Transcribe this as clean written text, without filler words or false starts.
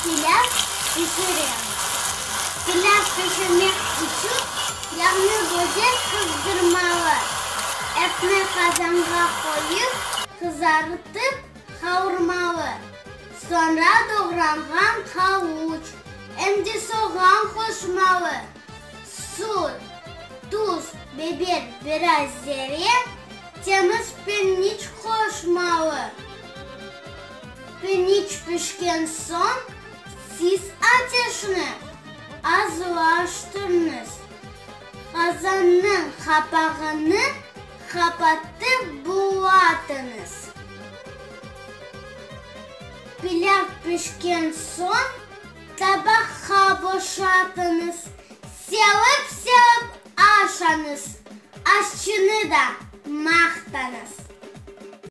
Pilâv pişirem. Pilâv pişirmek içün yağnı güzel qızdırmalı. Etni qazanğa qoyıp, qızartıp qavurmalı. Soñra doğranğan havuç, em de soğan qoşmalı. Süt, tuz, biber, biraz zere, temiz pirniç qoşmalı. Pirniç pişken soñ, siz ateşni azlaştırıñız, qazannıñ qapağını qapatıp bulatıñız. Pilâv pişken soñ, tabaqqa boşatıñız, sevip-sevip aşañız, aşçını da maqtañız.